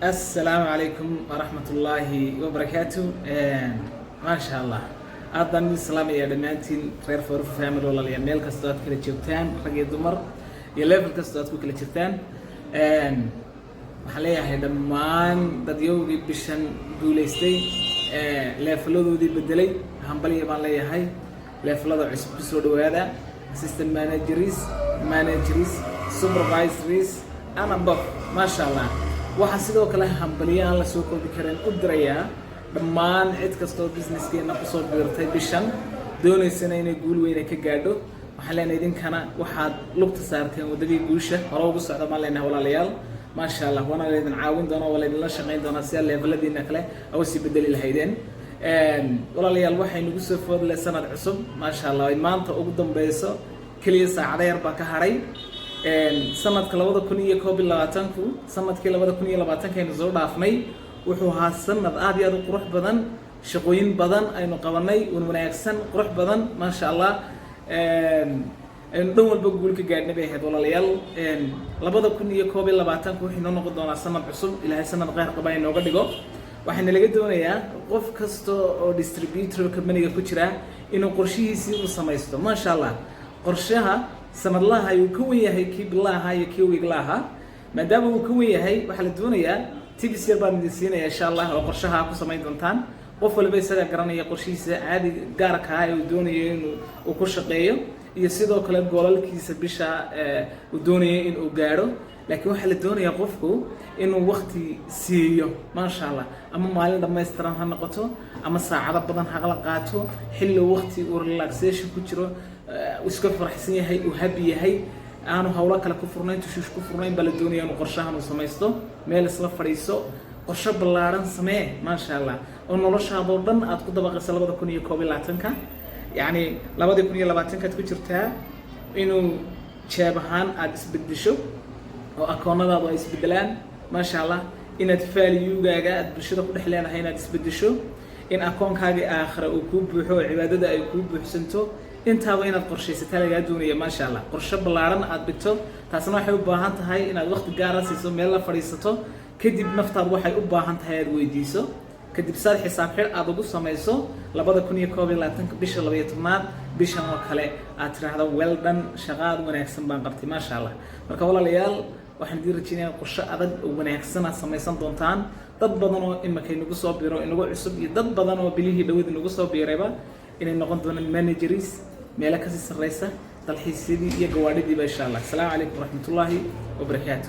Assalaamu calaykum waraxmatullaahi wabarakaatu. Maasha Allah, aad baan idin salaamayaa dhammaantiin, reer Forever Family. Walaalayaal, meel kastoo aad kala joogtaan, rag iyo dumar iyo level kastoo aad ku kala jirtaan, waxaan leeyahay dhammaan dadyowgii bishan guulaystay, leveladoodii bedelay, hambalya baan leeyahay. Levelada cusub kusoo dhawaada: assistant managers, managers, supervisors and above. Maasha Allah. Waxaan sidoo kale hambalyo aan la soo koobi karin u dirayaa dhammaan cid kastoo businesskeena kusoo biirtay bishan, doonaysana inay guul weyne ka gaadho. Waxaan leenahay, idinkana waxaad lugta saarteen waddadii guusha, hore ugu socda baan leenahay, walaalayaal. Maasha Allah, waana laydin caawin doonaa, waa laydinla shaqayn doonaa si aad leveladiina kale uga sii bedeli lahaydeen. Walaalayaal, waxay nagu soo foodle sanad cusub. Maasha Allah, ay maanta ugu dambeyso, keliya saacado yar baa ka hadhay sanadka 2021-ku. Sanadkii 2020-kaynu soo dhaafnay wuxuu ahaa sanad aad iyo aad u qurux badan. Shaqooyin badan aynu qabanay, wan wanaagsan, qurux badan, maasha Allah, aynu dhan walba guul ka gaadhnay bay ahayd, walaalayaal. 2021-ku wuxuu inoo noqon doonaa sanad cusub. Ilaahay sanad kheyr qaba inooga dhigo. Waxaana laga doonayaa qof kasta oo distributor companyga ku jira inuu qorshihiisii u samaysto. Maasha Allah, qorshaha sanadlaha ayuu ka wen yahay kii bilaha iyo kii weeklaha. Maadaama uu ka wen yahay, waxaa la doonayaa, tips yar baan idin siinaya, insha Allah, oo qorshaha ku samayn doontaan. Qof waliba isagaa garanaya qorshihiisa caadi gaarka ah ee uu doonayo inuu uu ku shaqeeyo, iyo sidoo kale goolalkiisa bisha uu doonayo in uu gaadho. Laakiin waxaa la doonayaa qofku inuu wakti siiyo, maasha Allah, ama maalin dhammaystiran ha noqoto ama saacado badan haqla qaato, xilli wakti uu relaxation ku jiro, uu iska faraxsan yahay, uu happy yahay, aanu hawlo kale ku furnayn, tushuush ku furnayn baa la doonaya inuu qorshahan uu samaysto. Meel isla fadhiiso, qorshe ballaaran samee, maasha Allah, oo noloshaadoo dhan aad ku dabaqayso 2021-ka. Yacni 2020-kaad ku jirtaa inuu jeeb ahaan aada isbedesho oo akoonadaadu ay isbedelaan, maasha Allah, inaad valuegaaga aad bulshada ku dhex leedahay inaad isbedesho, in akoonkaagii aakhira uu kuu buuxo oo cibaadada ay kuu buuxsanto. Intaaba inaad qorshaysataa lagaa doonaya, maasha Allah, qorshe ballaaran aad dhigto. Taasna waxay u baahan tahay inaad waqti gaara siiso, meel la fadhiisato, kadib naftaadu waxay u baahan tahay aad weydiiso, kadib saad xisaab xidh aad ugu samayso 2021-ka bisha 12-aad, bishan oo kale, aad tiraahdo: "Well done, shaqo aad wanaagsan baan qabtay," maasha Allah. Marka walaalayaal, waxaan idiin rajeynaya qorshe adag oo wanaagsan aad samaysan doontaan. Dad badan oo imika inagu soo biro, inagu cusub, iyo dad badan oo bilihii dhawad inagu soo biirayba, inay noqon doonaan managers, meelo kasii sarreysa, dalxiisyadii iyo gawaadhidiiba, insha Allah. Asalaamu calaykum waraxmatullaahi wabarakaatu.